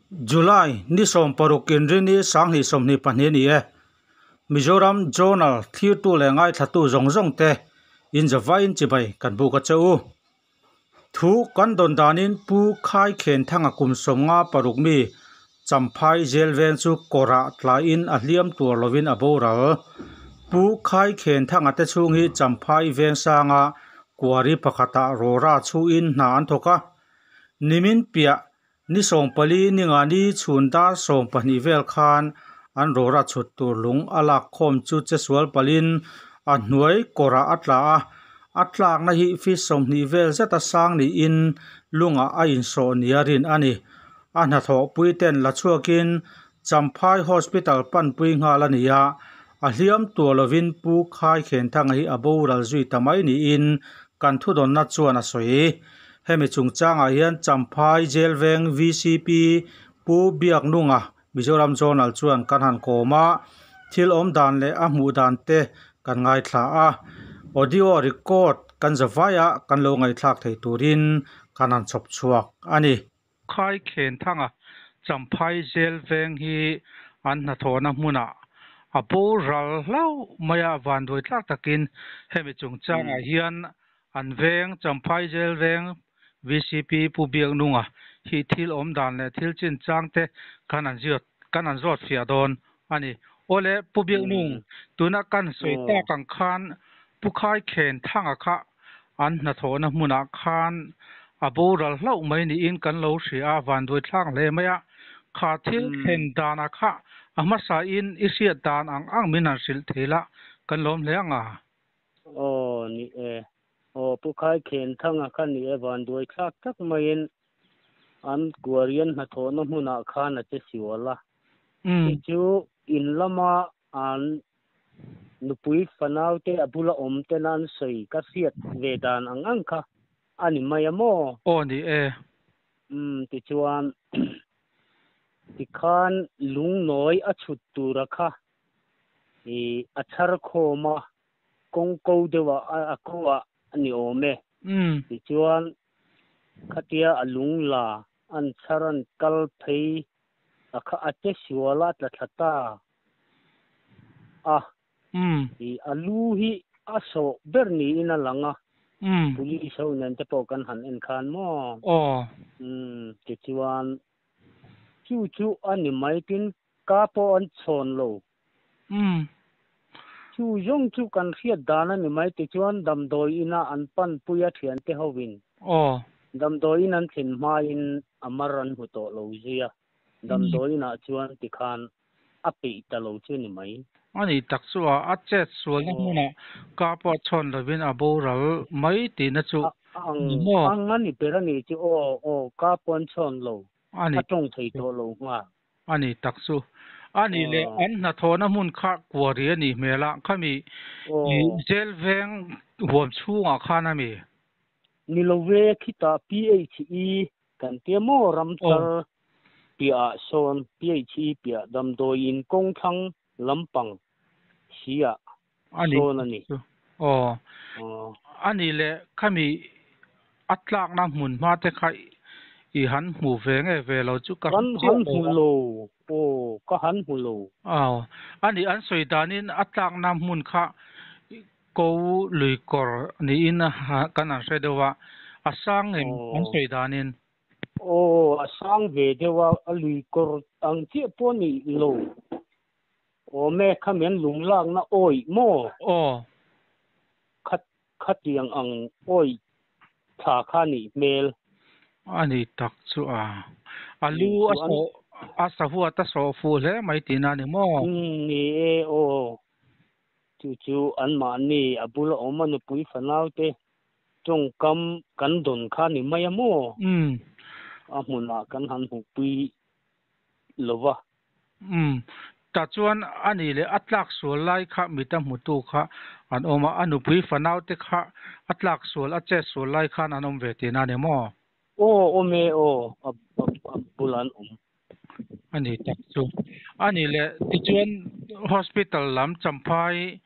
July ni 60 inrini 2022 a ni e. Mizoram Journal thlirtu leh ngaithlatu zawng zawng te in zavaiin chibai kan buk a che u. Thu kan dawn danin Pu Khai Khenthanga kum 56 mi Champhai zel veng chu kawrah tlaiin a hliam tuar lovin a boral. Pu Khai Khenthanga te chhung hi Champhai veng sanga kuari pakhatah rawra chhuin hna an thawk a. Nimin piah ni 14 ninga ni chhun dar 12 vel khan an rawra chhut tur lung a lak khawm chu che sual palin a hnuai kawrah a tla a. A tlakna hi feet 20 vel zeta sang niin lungah a insawh nia rin a ni. A hnathawhpui ten la chhuakin Champhai Hospital panpui nghal a ni a, a hliam tuah lovin Pu Khai Khenthanga hi a boral zui ta mai niin kan thudawnna chuan a sawi. Hemi chungchangah hian Champhai Jail Veng VCP Pu Biaknunga Mizoram Journal chuan kan han kawm a, thil awm dan leh a hmuh dan te kan ngaithla a, audio record kan zavai a kan lo ngaihthlak thei turin kan han chhawp chhuak a ni. Khai Khenthanga Champhai Jail Veng hi an hnathawhna hmunah a boral hlauh mai a, vanduai tlak takin hemi chungchangah hian an veng Champhai Jail Veng VCP Pu Biaknunga hi thil awm dan leh thil chinchang te kan han ziat kan han zawt fiah dawn a ni. Awle Pu Biaknung, tuna kan sawi tak ang khan Pu Khai Khenthanga kha an hnathawhna hmunah khan a boral hlauh mai niin kan lo hria a, vanduai thlak hle mai a. Kha thil thlen danah kha a hmasain i hriat dan ang ang min han hrilh thei la, kan lawm hle ang a. Aw ni e. Aw Pu Khai Khenthanga kha ni e, vanduai thlak tak maiin an kuarian hnathawhna hmunah khan a che sual a. Chu chu in lama an nupui fanau te a bula awm ten an sawi ka hriat ve dan ang ang kha a ni mai a maw? Aw ni e. Umm tichuan tikhan lungnawi a chhut tura kha i a chhar khawm a, kawng ko deuh ah a ko ah a ni awm e. Tichuan khatia a lung la an chhar an kal phei a kha a che sual a tla thla ta a. I a lu hi a sawh ber niin a lang a. Police ho nen te pawh kan han en khan maw? Tichuan chu chu a ni mai tin ka pawh an chhawn lo. Chu zawng chu kan hriat dan a ni mai tichuan damdawi ina an panpui a thiante hovin. Damdawi in an thlen hmain a mar an hmu tawh lo zui a, damdawi inah chuan tikhan a peih ta lo chu ni mai. A nih tak chu a, a chet sualna hmunah ka pawh chhawn lovin a boral mai tihna chu ni maw? Ang a ni ber a nih chu aw, aw ka pawh an chhawn lo, a tawng thei tawh lo nghal. A nih tak chu. A nih leh an hnathawhna hmun kha kuari a nih hmel a, khami jail veng huam chhungah khan a mi? Ni lo ve, khitah PHE kan tia maw ramthar piahah sawn PHE piah damdawi in kawng thlang lampang si ah sawn a ni. Aw. A nih leh khami a tlakna hmun hma te kha i han hmu ve nge ve lo chu ka han han hmu lo. Aw, ka han hmu lo. Aw. A nih an sawi danin a tlakna hmun kha Ko lui kawr niin kan han hre deuh a, a sang em an sawi danin? Aw, a sang ve deuh a, a lui kawr ang chiah pawh a nih lo. Awm e, khami an lung lakna awih maw? Aw. Khat, khatiang ang awih thla kha a nih hmel. A ni tak chu a, a lu a sawh, a sahuat a sawh fuh hle mai tihna a ni maw? Umm, ni e, aw. Chu chu anmahni a bula awm a nupui fanaute tawngkam kan dawn kha ni mai a maw? A hmunah kan han hmuhpui lo va. Umm. Tah chuan a nih leh a tlak sual lai kha mita hmutu kha an awm a, a nupui fanaute kha a tlak sual, a chet sual lai khan an awm ve tihna a ni maw? Aw, awm e, aw, a bulah an awm. A ni tak chu. A nih leh tichuan hospital lam Champhai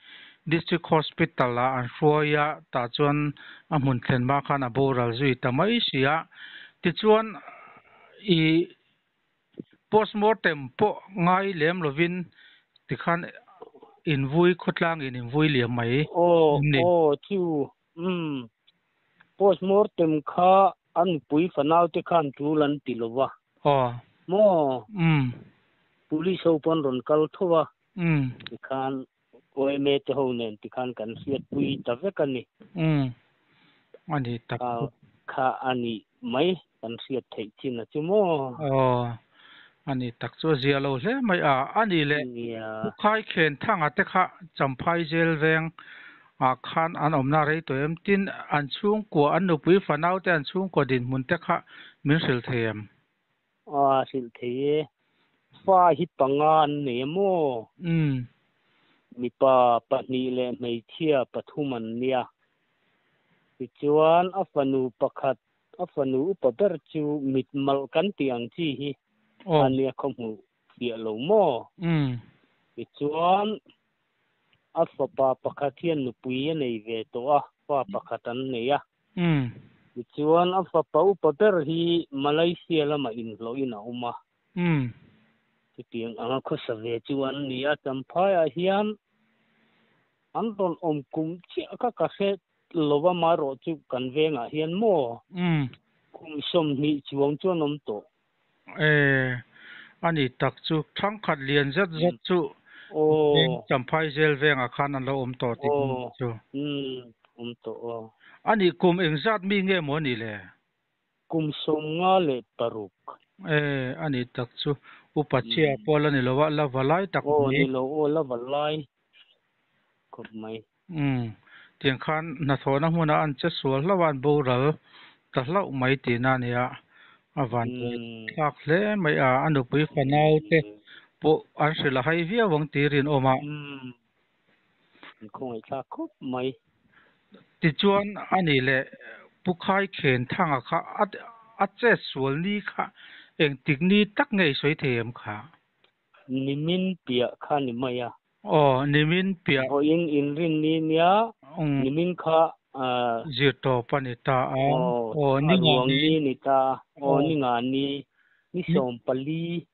District Hospital ah an hruai a, tah chuan a hmun thlen hma khan a boral zui ta mai si a. Tichuan i Postmortem pawh ngai lem lovin tikhan invui khawtlang in invui liam mai Aw, em ni? aw, chu, umm, postmortem kha a nupui fanau te khan tul an ti lo va. Aw. Maw? Umm. Police ho pawn rawn kal tho a. Umm. Tikhan OMA te ho nen tikhan kan hriatpui ta vek a ni. Umm. A ni tak Kha kha a nih mai kan hriat theih chin a chu maw? Aw. A ni tak chu a zia lo hle mai a. A nih leh Nia. Pukhai Khen Thanga te kha Champhai Jail veng ah khan an awmna rei tawh em? Tin, an chhungkua, an nupui fanau te an chhungkua dinhmun te kha min hrilh thei em? A hrilh thei e. Fa hi panga an nei a maw? Umm. Mipa pahnih leh hmeichhia pathum an nia. Tichuan a fanu pakhat, a fanu upa ber chu mit malh kan tih ang chi hi a nia khaw hmuh fiah lo maw? Umm. Tichuan a fapa pakhat hian nupui a nei ve tawh a, fa pakhat an nei a. Umm. Tichuan a fapa upa ber hi Malaysia lamah inhlawhin a awm a. Umm. Chutiang anga khawsa ve chu an ni a, Champhaiah hian an rawn awm kum chiah kha ka hre lo va, amaherawh chu kan vengah hian maw? Umm. Kum 20 chuang chu an awm tawh. E, a ni tak chu thangkhat lian zet zet chu veng Champhai zel vengah khan an lo awm tawh tih chu. Umm, awm tawh aw. A nih kum engzat mi nge maw a nih le? Kum 56. E, a ni tak chu upa chhia pawh la ni lo a, la va lai tak mai. Aw ni lo aw, la va lai khawp mai. Umm, tiang khan hnathawhna hmunah an che sual hlauh a, an boral ta hlauh mai tihna a nia. A van buai thlak hle mai a, a nupui fanau te pawh an hrilh a hai viau ang tih rinawm a. Umm, an khawngaih thlak khawp mai. Tichuan a nih leh Pu Khai Khen Thanga kha a chet sual ni kha engtik ni tak nge i sawi thei em kha? Nimin piah kha ni mai a. Aw, nimin piah. Vawiin inrin ni nia, nimin kha. Zirtawp a ni ta a. Aw, ni nga ni ni ta a. Aw, ni nga ni, ni 14,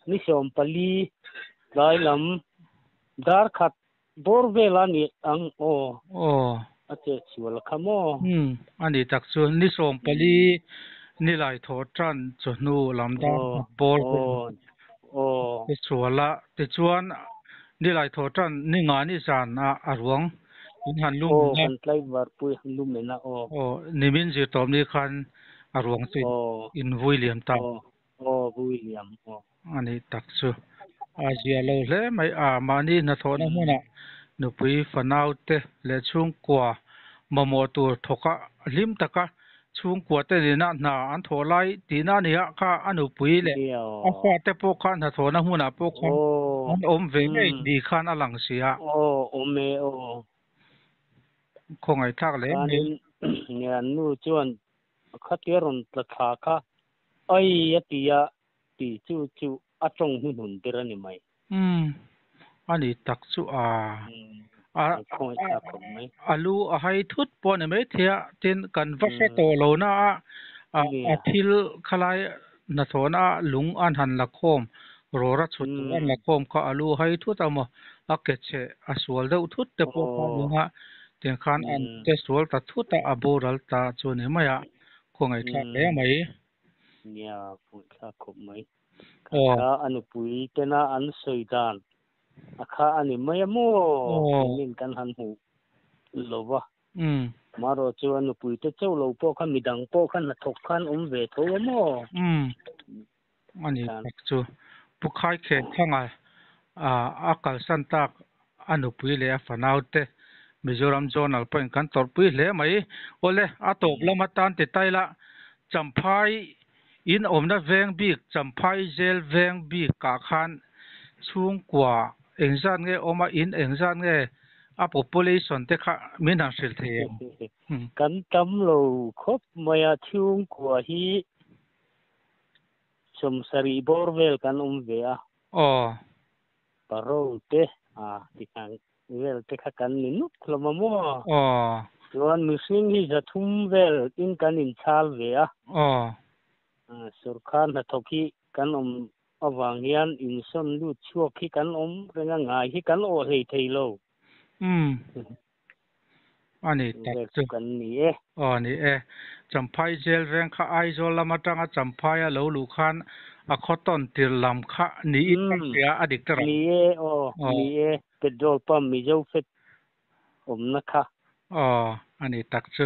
ni 14 tlai lam dar khat bawr vel a ni ang aw. Aw. A chet sual kha maw? Umm, a ni tak chu ni 14 ni lai thaw tan chawhnu lam dar khat bawr vel a chet sual a, tichuan ni lai thaw tan ni nga ni zan ah a ruang in han lum en a. Aw, kan tlaivar pui han lum en a aw. Aw, nimin zirtawp ni khan a ruang chu in vui liam ta. Aw, aw vui liam aw. A nih tak chu a zia lo hle mai a, mahni hnathawhna hmunah nupui fanau te leh chhungkua mamawh tur thawka hlim taka chhungkua te nena hna an thawh lai tihna a ni a, kha a nupui leh a fate pawh kha hnathawhna hmunah pawh khan an awm ve ngei ni khan a lang si a. Aw, awm e aw. Khawngaihthlak hle mai. Khanin nia nu chuan khatia rawn tla thla kha ai a ti a, Tih chu chu a tawng hnuhnun ber a ni mai. Umm, a ni tak chu a. A a lu a hai thut pawh a ni mai thei a, tin kan va hre tawh lo na a, a thil khalai hnathawhna a lung an han la khawm, rawra chhut tur an la khawm kha a lu a hai thut a maw, a ke cheh a sual deuh thut te pawh kha a ni a, tiang khan an che sual ta thut a, a boral ta chu a ni mai a, khawngaihthlak hle mai. Nia, puithlak khawp mai. Kha kha a nupui tena an sawi dan a kha a ni mai a maw? Engin kan han hmuh lo va. Marawh chu a nupui te chauh lo pawh kha midang pawh kha hnathawk khan awm ve tho a maw? A ni tak chu. Pu Khaikhen Thanga a kalsan tak a nupui leh a fanau te Mizoram Journal pawhin kan tawrhpui hle mai. Awle, a tawp lam atan ti tai la, Champhai in awmna veng bik, Champhai Jail veng bik ah khan chhungkua engzat nge awm a, in engzat nge a population te kha min han hrilh thei em? Kan tam lo khawp mai a, chhungkua hi 70 bawr vel kan awm ve a. Aw. Paro te a ti ang vel te kha kan ni nuk hlawm a maw? Aw. Chuan mihring hi 300 vel in kan inchhal ve a. Aw. Sorkar hnathawk hi Kan awm avang hian insawn lut chhuak hi kan awm reng a, ngai hi kan awh hlei thei lo. Umm. A ni tak chu. Kan ni e. Aw ni e. Champhai jail veng kha Aizawl lam atanga Champhai a lo luh khan a khaw tawn tir lam kha niin ka hria a dik ta rawh. Ni e aw, ni e. Petrol pump Mizo fet awmna kha. Aw, a ni tak chu.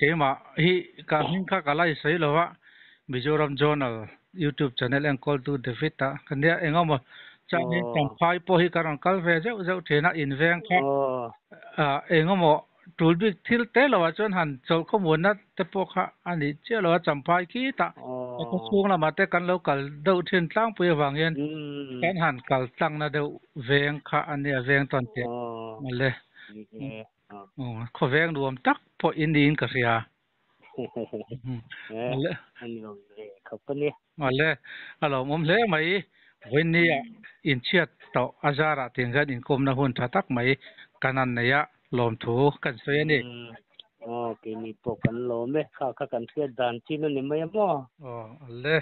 Keimah hi ka hming kha ka la i sawi lo a, Mizoram Journal YouTube channel enkawltu David-a ka nia. Engemaw chuanin Champhai pawh hi ka rawn kal ve zeuh zeuh thin a, inveng kha engemaw tul bik thil te lohah chuan han chawlh khawmuanna te pawh kha a nih chiah lo a, Champhai khitah a khaw chhung lamah te kan lo kal deuh thin tlangpui avang hian kan han kal tlangna deuh veng kha a nia, veng tawn teh mawle. Khaw veng nuam tak pawh i niin ka hria. Mawle, a lawmawm hle mai. Vawinia inchhiat tawh a zarah tiang hian inkawmna hun tha tak mai kan han nei a, lawmthu kan sawi a ni. Aw, keini pawh kan lawm e. Kha kha kan hriat dan chin a ni mai a maw? Aw, ale.